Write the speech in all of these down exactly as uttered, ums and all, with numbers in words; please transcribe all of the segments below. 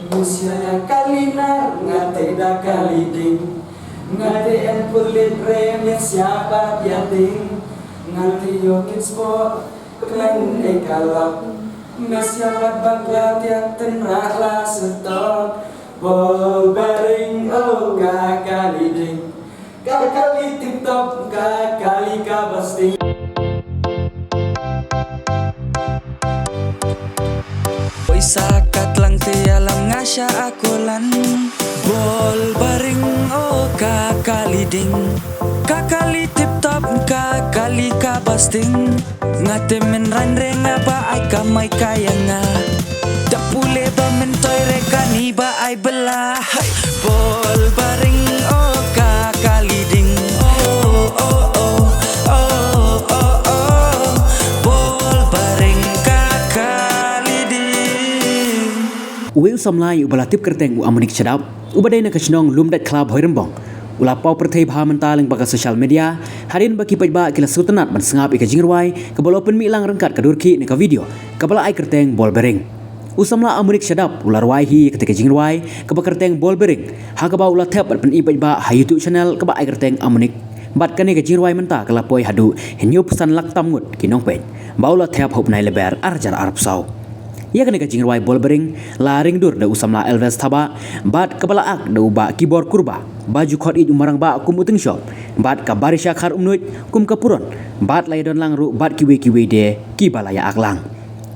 Musia ya kali nar, nga te da kali ding. Nga te en pulit re, musia pat ya ding. Nga te yo kit sport, kmen e kalap. Musia pat bakla tiak ten rak la setok. Bol bering, oh, ka kali ding. Ka kali tip top, ka kali ka basting. Poisa ka tlang te alam nga sha akulan. Bol baring, oh, ka kali ding. Ka kali tip top, ka kali ka basting. Nga te men ran re nga ba ai ka mai ka ya nga. Da pule ba men toi re kani ba ai bela. Hai. Bol baring, oh, ka kali ding. Oh, oh, oh, oh, oh, oh. Bol baring ka kali ding. Uwei u samla ïa uba la tip kyrteng u Amunik Shadap, uba dei na ka shnong Lumdait Khlab Hoirymbong, u la paw pyrthei bha mynta lyngba ka social media, hadien ba ki paidbah ki la sngewtynnat ban sngap ïa ka jingrwai kaba la pynmih lang ryngkat ka dur khih ne ka video kaba la ai kyrteng Bol Bering. U samla Amunik Shadap u la rwai hi ïa kata ka jingrwai kaba kyrteng Bol Bering, ha kaba u la thep bad pyni paidbah ha YouTube channel kaba ai kyrteng Amunik. Bad kane ka jingrwai mynta ka la poi haduh hynñiew phew san lak tam ngut ki nongpeit, ba u la thep ha u bnai Lber ar hajar arphew saw. Ïa kane ka jingrwai Bol Bering la ring dur da u samla Elvis Thabah, bad kaba la ak da u Bah Kibor Kurbah, ba ju khot ïa u marangbah kum u Tyngshop, bad ka Barisha Kharumnuid kum ka puron, bad la ïadon lang ruh bad kiwei kiwei de kiba la ïa ak lang.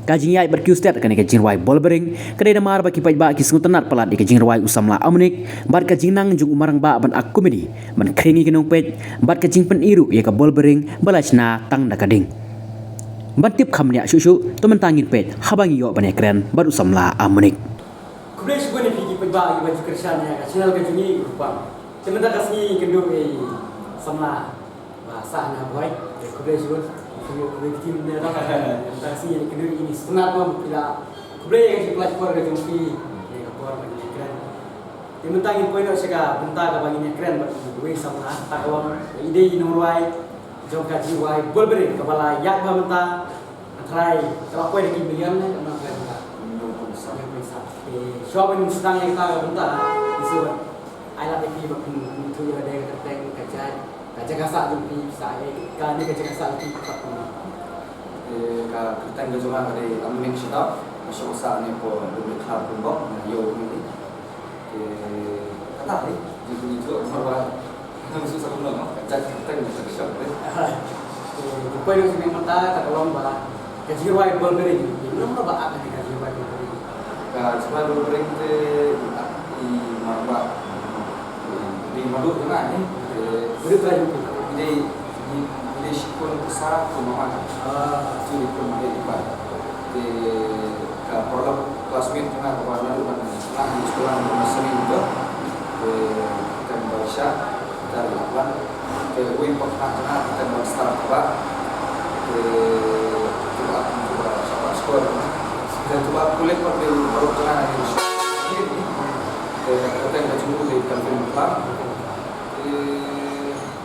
Ka jingïaid bad kiew stet kane ka jingrwai Bol Bering ka dei namar ba ki paidbah ki sngewtynnat palat ïa ka jingrwai u samla Amunik, bad ka jingnang jong u marangbah ban ak komedi, ban khring ïa ki nongpeit, bad ka jingpyni ruh ïa ka Bol Bering ba la shna tang da ka ding. Ban tip kham bniah shuh shuh, to mynta ngin peit haba ngi ïoh ban ïakren bad u samla Amunik. Khublei shibun ïa phi ki paidbah kiba ju kyrshan ïa ka channel ka jong ngi Rukom. Te mynta ka sngi ngi kynduh ïa i samla ba sah na Bhoi. Te khublei shibun. Khublei, khublei ki team ne. Mynta ka sngi ngi kynduh ïa i Sngewtynnat Bam phi la. Khublei ïa ka jingpynlait por ka jong phi. Ïa ka por ba ngi ïakren. Te mynta ngin poi noh sha ka bynta kaba ngin ïakren bad uwei u samla, kata ka long ba i dei i nongrwai jong ka jingrwai Bol Bering kaba la ïaid bha mynta. Hynrei ka la poi da ki million ne, kaba la poi da ka million pisa. Million pisa. Te shuwa ban sdang ïa kata ka bynta, ngi shu ai lad ïa phi ba phin, phin ïathuh ïa lade ka kyrteng, ka jait, ka jaka sah jong phi, sah ei, kane ka jaka sah jong phi ka pat kumno. Te ka kyrteng ka jong nga ka dei Amunik Shadap, nga shong sah ne hapoh Lumdait Khlab Hoirymbong, nga ïew ne. Te kata hi, jingkylli jong nga ba nang shu sa kumno, no? Ka jait ka kyrteng ka shong hi. Te poi noh sha mynta, kata ka long ba ka jingrwai Bol Bering. Kumno ba ak ka jingrwai Bol Bering? Ka jingrwai Bol Bering te i marba. Dei madu jong nga hi. Te madu trai jong phi. Dei, dei, dei shikun pisa tu mama. Ah. Tu dei kun mama dei ba. Te ka paralok classmate jong nga kaba naduh ban nang ha skul, nang ha semi tu. Te kan ba sha, kan la plan. Te uwei pat na jong nga kan ba star kaba. Te tu ba, tu ba sha ba skul. Te tu ba kulit pat dei baru jong nga ni. Te kata ka jong u dei Calvin Muklar. Te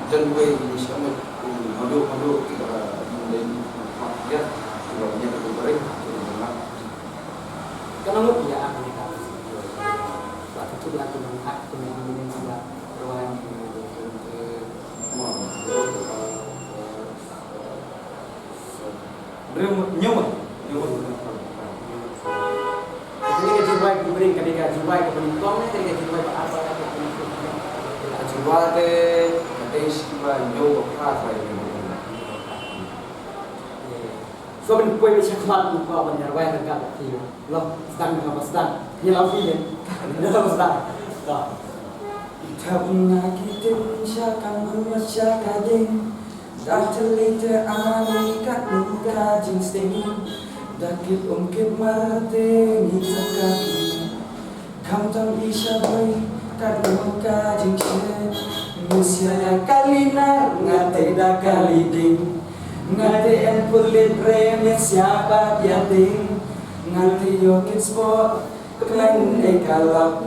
dan uwei ni sha mut. Madu, madu, kita mending mak dia, kita punya tu beri, kita dengar. Ka nang ïa ang ni ka. Ba tu lah tu nang hak tu nang ni ni ba ruan. Nyewa, nyewa. Kane ka jingrwai Bol Bering, kane ka jingrwai kaba nyngkong ne, kane ka jingrwai ba ar ba la ka jingrwai te, ka dei shi ba ñiew ba phra ba ñiew. So ban poi ba shakhmat ko ban rwai ka ka ti. Lo, sdang ka ba sdang. Ni la fi ne. Ni la sdang. To. Thap nga ki tin sha ka mut sha ka ding. Da thylli te ani katno ka jingsting. Da kit um kit mar te ngi sa ka ki. Kham tam i sha boi katno ka jingshit. Musia ya kali nar nga te da kali ding. Nga te en pulit re musia pat ya ding. Nga te yo kit sport. Kmen e kalap,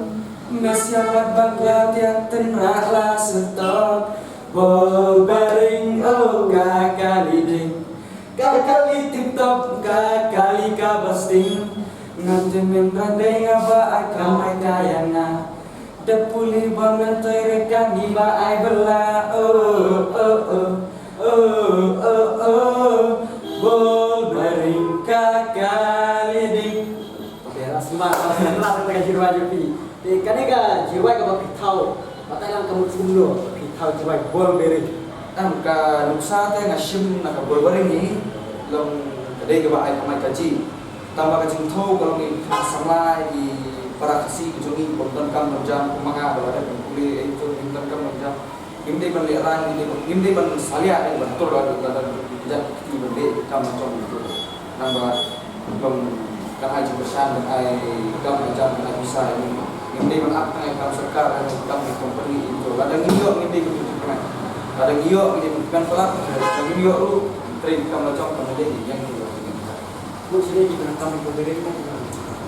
musia pat bakla tiak ten rak la setok. Bol bering, oh, ka kali ding. Ka kali tip top, ka kali ka basting. Nga te mynta dei nga ba ai kam ai ka ïa nga. Da pule ba ngan toi re kane ba ai bylla. Oh, oh, oh, oh, oh, oh, oh. Bol baring ka kali ding. Te la sma, la sma, la ka jingrwai jong phi. Te kane ka jingrwai kaba phi thaw, batai lang ka mut kumno phi thaw jingrwai bol baring. Em, ka nuksa te nga shim na ka bol baring hi, long ka dei kaba ai kamai kajih. Tang ba ka jingthaw ka long i khynnah samla i para Khasi ka jong ngi, bym don kam don jam, kum ma nga ba la dep pule, eh, to bym don kam don jam. Ngim dei ban lehraiñ, ngim dei ban, ngim dei ban salia, eh, ban tur la, la, la, la, jat kti ban leh kam jong ngi. Nang ba long kan ai jingkyrshan, kan ai kam ai jam, kan ai pisa, eh, ngim dei ban ap tang ai kam sorkar, eh, kam company, eh, to. Lada ngim ïoh, ngim dei ban pynkyrshan. Lada ngi ïoh, ngim dei ban pynkyrshan. Lada ngim ïoh ruh, trei kam la jong, kam la dei, ïa ngi ïoh. Mut sini ki pyndonkam ïa ka bol baring mo?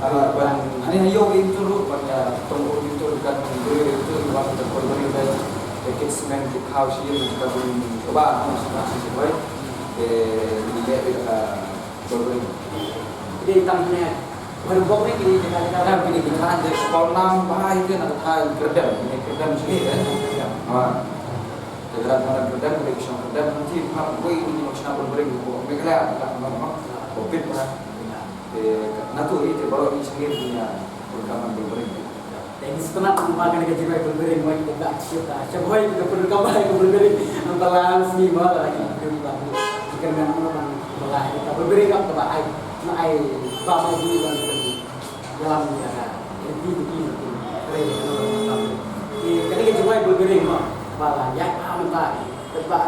Ah, ban, ani ha ïoh ïa itu ruh, ban ïa tong ïa itu ruh kan, ïa itu ruh ban ka bol baring bai. Paket semen ki khaw shi ïa ka bun kaba, mo, shi ba shi shi bai. Te ni ïa ïa ka bol baring. Jadi tang ne, baru bok ne kini kita kita. Kan kini kita ada sekolah enam, bah, itu nak tahu kerdem, ini kerdem sini kan. Ah. Te lada nga dang kyrdan, ka dei ka shong kyrdan, hangne pha wei ni ki nongshna bol baring ko Meghalaya, ka dang nang ma ko pit pha. Te na tu ri te baroh ni sngewthuh ïa bol ka man bol baring. Te ngi sngewthuh ma kane ka jingrwai bol baring, wei te ba sngewthuh sha bhoi ka bol ka bai ka bol baring. Nang balang sngi ma la ki bol baring. Ki kyrdan ma bang balang ka bol baring ka ba ai. Na ai ba ma ji bang. Ïalam ïa ka, ïa ka, ïa ka, ïa ka, ïa ka, ïa ka jingrwai bol baring mo. Ba la ïaid bha mynta. Ba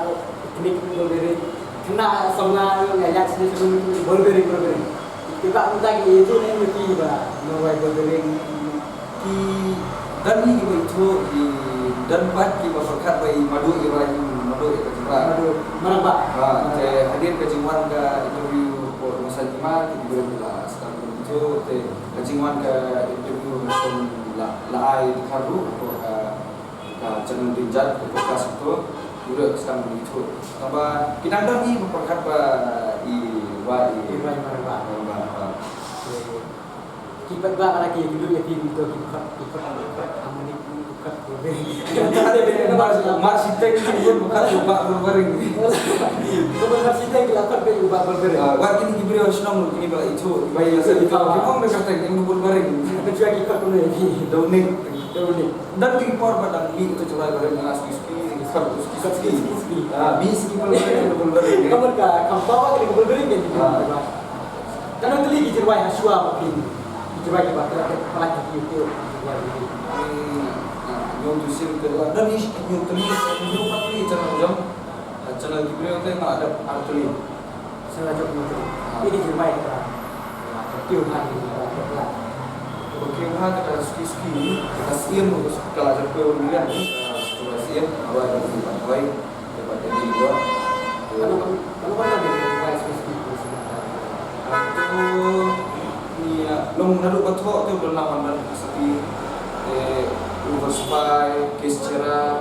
teknik bol baring. Khynnah samla ïa ïaid sini sini bol baring, bol baring. Te ba mynta ki ïa tu ne mynta ba ngi rwai bol baring. Ki don hi kiba ïathuh, ki don pat kiba pyrkhat ba i Madu i rwai, i Madu i ka jingrwai. Madu, Marang Bah. Ha, te hadien ka jingwan ka interview ko masa lima, ki briew la start. Te ka jingwan ka interview ruh la, la ai dkhar ruh ko ka, ka channel Binjat, ka podcast ruh, ruh ka sdang ruh. Tangba ki dang don hi ba pyrkhat ba i, ba i, i Rai Marang Bah. Marang Bah, ha. Ki pat ba la ki dulu ïa ki to ki pat, ki pat, ki pat harmoni. Mar, mar siteng ki bun bukat bubat bun baring. Ko mar siteng ki la pat bubat bun baring. Ah, wat kini ki briew shnong kini ba itu. Ba itu, itu. Ki ong da kata ki bun baring. Ka jua ki pat bun baring. Daunik. Daunik. Dan ki por ba dang mi itu jua baring na ski ski, ski ski. Ah, mi ski bun baring, bun baring. Kamu ka kampawa kini bun baring kan. Kan nang kylli ki jingrwai ha shuwa ba phin. Ki jingrwai kiba khlem khlem ki YouTube ki jingrwai. Ni, ah, ñiewtu sien te la da ni ñiewtu ni ñiewtu pat ni channel jong. Ah, channel ki briew te nga la dep ar tylli. Channel jong ñiewtu. Ah. Ni ki jingrwai kiba kiew bha ni kiba khlem. Kiba kiew bha kata Suki Suki, kata Siem, kata la jong Siem, kata Siem, kata Siem. Te ba te di ba. Ano, ano ba na di ba specific ko sa mga. Ito, ni, ah, long naduh ba thoh te u don lang wan ban ka sapi, eh, u Verse Five, Kiss Chera,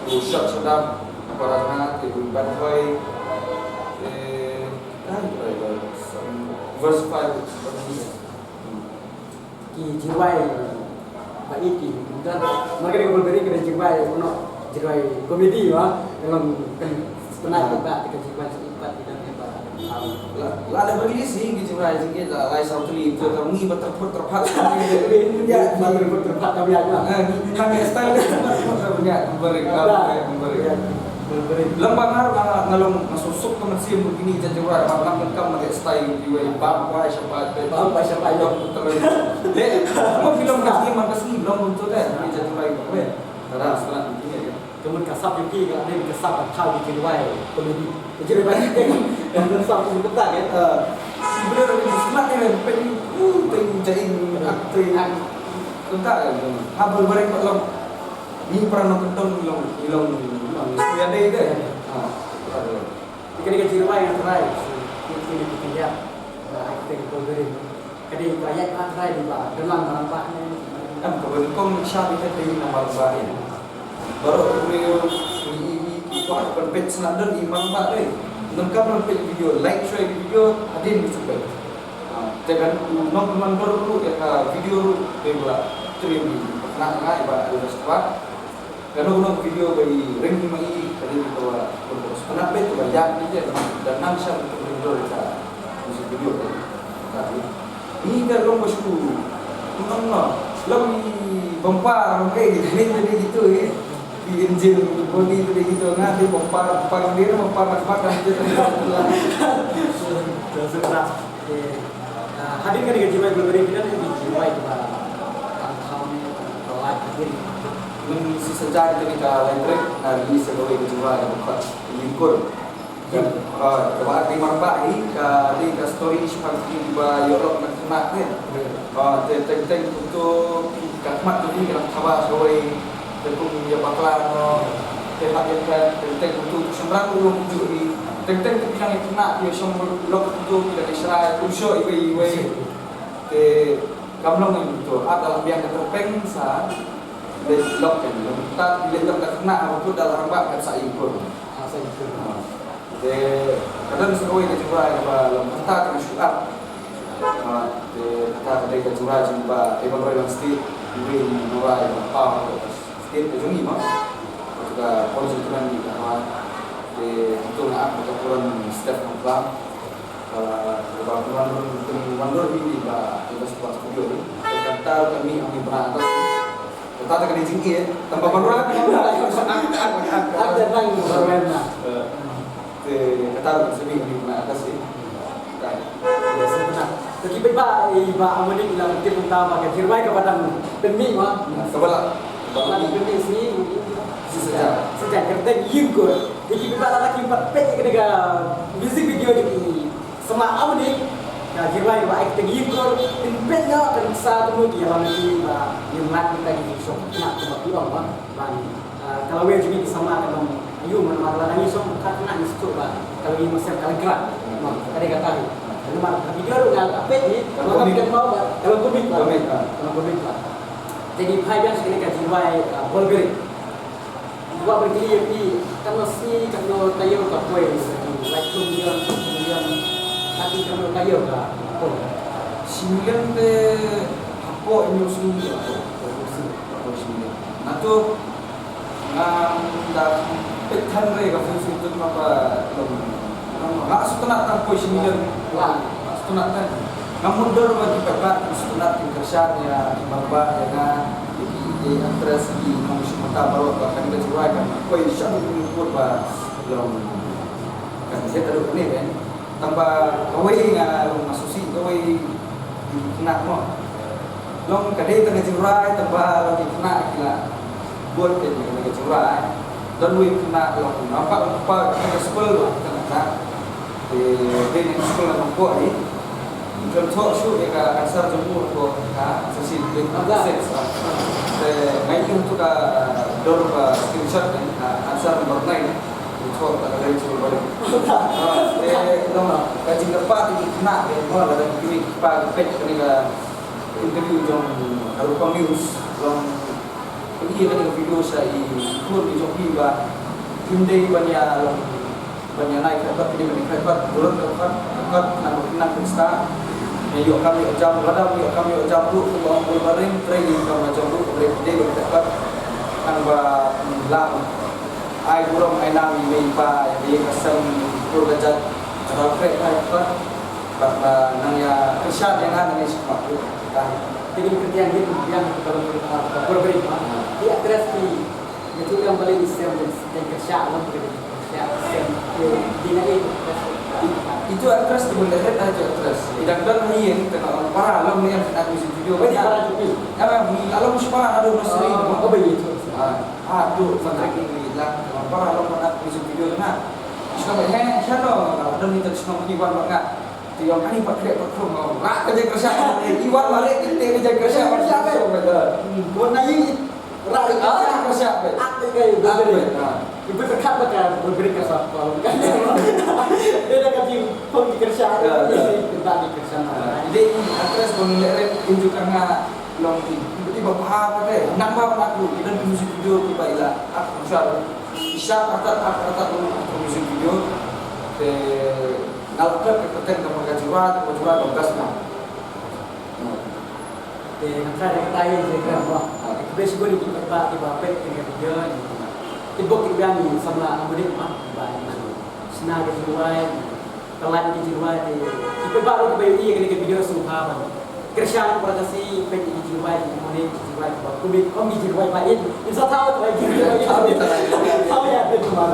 u Shot Shadap, para nga te u Bad Boy, eh, ai, ai, ai, Verse Five. Ki jingrwai ba ïeit ki. Mar kane ka bol baring ka jingrwai, uno jingrwai komedi ba. Ka long kan pynai ba ka jingrwai sngewbha ki dang ba. La, la da release hi ki jingrwai jingïeit la lai saw tylli, to ka ngi ba tyrphut tyrphat. Ya, ba tyrphut tyrphat ka biang ba. Eh, ngi nang style ba tyrphut tyrphat ka biang. Bol baring, bol baring. Lem ba nga ruh nga, nga long nga suk suk ka mynsiem kine ki jait jingrwai ba nga pyndonkam nga style kiwei bam kwai shaphang bam kwai shaphang long terus. Le, mo ki long ka sngi man ka sngi long tu dei kine ki jait jingrwai ba wei. Tara serat kine ya. Kemun ka sap ki ka dei ka sap ka thaw ki jingrwai komedi. Ki jingrwai ba ki dei ka sap ki kata ya. Bener ni serat ni peng u peng jain ak tei ak kata ya. Ha bol baring ba long. Ni para nongkyntong long, long, long, ya dei dei. Ha. Te kane ka jingrwai nga trai. Kine ki pynïap. Ba ai te ka bol baring. Ka dei ba ïaid ba trai di ba. Dang lang ba. Em ka bol kong sha ni ka dei na Marang Bah ni. Baroh ni ni ni ki kwah pynpeit sngewdon i Marang Bah dei. Nang ka pynpeit video, like share video, hadien ki pynpeit. Ha. Te kan u nongmandor ruh ïa ka video ruh dei ba la trei bha, kane nga ïa ba Elvis Twa. Ka nong nong video ba i ring hi ma i ka dei ba la pynbor sngewtynnat beit ba ïa ni je da nang sha ka ring dor ka music video ka. Ka ni ka long ba shu nong nong long i bumper long ke ni ni gitu eh. Di engine body tu dei gitu nga dei bumper bumper ni bumper nak pada je. Terus terang. Okey. Ah, hadien kane ka jingrwai Blueberry phi don ïa ki jingrwai kiba tang thaw ne, kiba lait hadien. Mynta shi sajan kane ka Laitrek nga release ïa kawei ka jingrwai kaba khot Ïingkur. Ka, ah, kaba dei marbah hi, ka dei ka story shaphang ki kiba ïoh lok na khynnah ne. Ah, te teng teng kumto ka khmat jong ki ka dang thaba shawei. Te kum ïa bakla no, te hap ïa ka, teng teng kumto, shynrang ruh kumjuh hi. Teng teng te phi nang ïa khynnah, phi ïa shong lok kumto, phi la ïa shrai, kum shuh iwei iwei. Te kam long ïa kumto, ap da la biang ka tyrpeng sa, leit lok kan, lok tat, leit lok ka khynnah, ha kut da la rangbah, kan sa ïingkur. Ah, sa ïingkur. Te ka don sa kawei ka jingrwai kaba long kata ka shu ap. Ah, te kata ka dei ka jingrwai jong ba Evan Roy Langstate, iwei na jingrwai ba paw ka state ka jong ngi ma. Kata ka original ni ka ma. Te itu nga ap ka Puran Steph Mangklam. Ka ba Puran Puran Puran ni ba Evan Studio ni. Kata ka mi ami bra atas. Kata ka dei jingeh, tang ba ban rap, ban rap. Ak, ak, ak, ak. Ak, ak, ak, ak. Eh, te kata ka sini kami pernah atas ni. Kata. Ya, sebenarnya. Lagi baik ba, eh, ba Amoni ila mesti pun tahu ba ka jingrwai kaba dang pynmih ma. Ya, kaba la. Kaba la pynmih sini. Sisa. Sisa, kata Ïingkur. Lagi baik ba la lagi empat pek kena ka music video ni. Sma Amoni, ka jingrwai ba ai kyrteng Ïingkur, pynpeit noh kan sa temu ki ïalam ki ba ïa mat kita ki shong khynnah kiba phi ong ba ban, ah, ka lawei jong ki sama ka long aïu man ma ka la ngi shong ka khynnah ngi sngewthuh ba ka lawei ma sem ka la grad. Ma ka dei kata hi. Namar ka video ruh nga la peit hi, ka long komik ba ka long komik ba. Komik, ah. Ka long komik ba. Te ngi phai biang sha kane ka jingrwai, ah, Ball Bearing. Ba ban kylli ïa phi, katno sngi, katno taïew ka poi, like two million, two million, katno, katno taïew ka poi. Shi million te hapoh hynñiew sngi ka poi, hynñiew sngi ka poi shi million. Nato ngam da peit than re ka phi phi tut ma ba long. Nga sngewtynnat tang poi shi million. Nga sngewtynnat tang. Nga mutdur ba ki paidbah ki sngewtynnat ki kyrshan ïa ki marbah ïa nga, ïa ki, ïa ki actress, ïa ki nongshim bynta baroh ba kane ka jingrwai kan poi sha u pud ba long. Kan ïa ka dei ne ben. Tang ba kawei nga long nga sngewsih kawei ki khynnah mo. Long ka dei tang ka jingrwai tang ba long ki khynnah ki la bud ka dei ka jingrwai. Don wei khynnah long nampak long kpa ka school long khynnah. Te dei ne school long ko ni. Kan thok shu ïa ka answer jong u ko ka sesi dei ka sex. Te ngai tu ka dor ka screenshot ni answer number nine. Thok ka dei school balik. Te long ka jingkyrpad ïa ki khynnah dei mo la dei ki kmie ki kpa ki peit kane ka interview jong ka Rukom News long. Pynïaid kane ka video sha i khun i jong phi ba kim dei ban ïa long ban ïa nai khatpat, phi dei ban ïa khatpat, burom khatpat, khatpat nang ba nang pynstad. Ïa ïoh kam ïoh jam, lada ïoh kam ïoh jam ruh kumba ong Ball Bearing, trei ïa kam ïoh jam ruh, kumba dei ban khatpat. Nang ba, hmm, lam ai burom ai nam ïa i mei i pa, ïa ka sem, kur ka jait, ka dei khreh ai khatpat. Bad ba nang ïa kyrshan ïa nga nang ïa shikmat ruh. Ka dei ka kyrteng hi biang ka Ball Bearing, ka Ball Bearing. Ki actress ki Ïa tu dang balei i sem dang, dang kyrshan, long, dang kyrshan sem. Ïa, dina i. Itu actress tu boleh red aja actress. I dang don ha ïing tengah orang para long ni yang kena music video. Oh, ini para juga. Ya, memang ni kalau musik para ada nursery. Oh, oh, baik itu. Ah, aduh, kontrak ini lah. Tengah para long kena music video na. Shnong, eh, shnong, ada ni tak shnong ni wan bangat. Ti ong ani pat khreh pat khrum ong. Rak ka jingkyrshan. Iwan malik kinte ka jingkyrshan. Kyrshan, eh. Kyrshan, eh. Hmm, buat na ïing. Rak ka jingkyrshan, eh. Ak ka jingkyrshan. Ak ka jingkyrshan. Ibu terkat baka berberi ka sap kau. Dia dah ka jing pun jingkyrshan. Ya, ya. Kita jingkyrshan. Ya. Jadi, actress pun lek rek tunjuk nga long ti. Tiba-tiba faham kata, eh. Nang ba aku, kita di music video, tiba ila. Aku share. Isha kata, aku kata tu, aku music video. Te Nga la phet ka kyrteng kaba ka jura, ka jura ka best na. Te nangta da katai je kren mo. Khublei shibun ïa ki paidbah kiba peit ïa ka video. Tip bok ki biang ïa samla Amudik mo, ba ïa shna ka jingrwai, ka lait ka jingrwai te ki paidbah ruh kiba ïohi ïa kane ka video sngewbha ban kyrshan para Khasi peit ïa ka jingrwai, ïa kane ka jingrwai kaba kum ki, kum ki jingrwai ba ïeit. Ym sa thaw ka jingrwai ba ïeit. Thaw ïa te tu ma.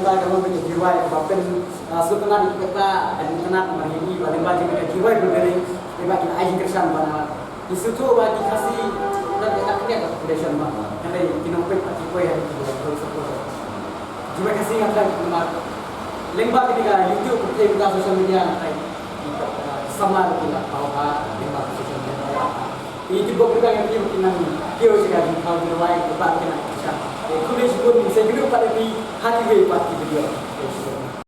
Ba ka long ka jingrwai kaba pyn Ah, sngewtynnat ïa ki paidbah, eh, sngewtynnat namar ngi i ba lyngba jong ka jingrwai blueberry, lyngba jong ka jingkyrshan ba na. Ngi sngewthuh ba ki Khasi, da ka kane ka population ba. Hynrei ki nongpeit pat ki poi ha ki jingpeit support. Jingpeit Khasi nga kren namar lyngba kane ka YouTube, ka pyrthei ka social media nga kren. Ki, ah, samla ki la paw ha lyngba ka social media. Ngi tip bok ruh ba ki nang kiew sha ka jingthaw jingrwai, ba ki nang kyrshan. Te khublei shibun, sa ïakynduh pat ïa phi ha kiwei pat ki video.